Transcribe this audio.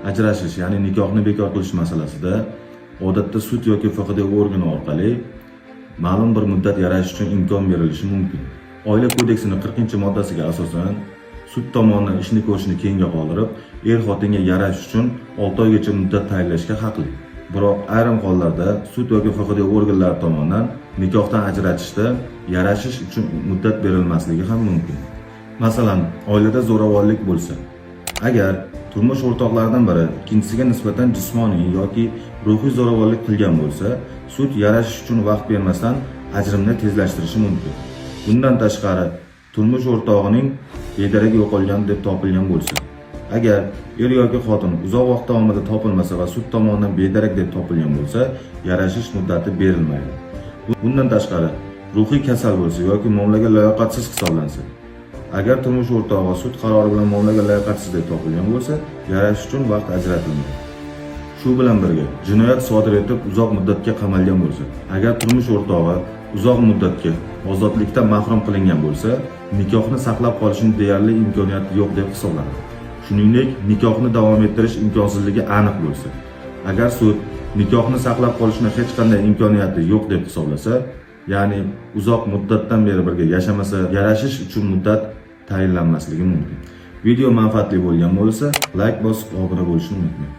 Ajrashish, ya'ni nikohni bekor qilish masalasida odatda sud yoki FHDYo organi orqali ma'lum bir muddat yarashish uchun imkon berilishi mumkin. Oila kodeksining 40-moddasiga asosan sud tomonidan ishni ko'rishni keyinga qoldirib, er-xotinga yarashish uchun 6 oygacha muddat tayinlashga haqli. Biroq ayrim hollarda sud yoki FHDYo organlari tomonidan nikohdan ajratishda yarashish uchun muddat berilmasligi ham mumkin. Masalan, oilada zo'ravonlik bo'lsa, agar turmush o'rtoqlaridan biri ikkinchisiga nisbatan jismoniy yoki ruhiy zo'ravonlik qilgan bo'lsa, sud yarashish uchun vaqt bermasdan ajrimni tezlashtirishi mumkin. Bundan tashqari, turmush o'rtog'ining bedarak yo'qolgan deb topilgan bo'lsa, agar er yoki xotin uzoq vaqt davomida topilmasa va sud tomonidan bedarak deb topilgan bo'lsa, yarashish muddati berilmaydi. Bundan tashqari, ruhiy kasal bo'lsa yoki muomalaga layoqatsiz hisoblansa, agar turmush o'rtog'i sud qarori bilan muomalaga layoqatsiz deb topilgan bo'lsa, yarashish uchun vaqt ajratilmaydi. Shu bilan birga, jinoyat sodir etib uzoq muddatga qamalgan bo'lsa, agar turmush o'rtog'i uzoq muddatga ozodlikdan mahrum qilingan bo'lsa, nikohni saqlab qolishning deyarli imkoniyati yo'q deb hisoblanadi. Shuningdek, nikohni davom ettirish imkonsizligi aniq bo'lsa, agar sud nikohni saqlab qolishni hech qanday imkoniyati yo'q deb hisoblasa, ya'ni uzoq muddatdan beri birga yashamasa, yarashish uchun muddat tayinlanmasligi mumkin. Video manfaatli bo'lgan bo'lsa, layk bosib obuna bo'lishni unutmang.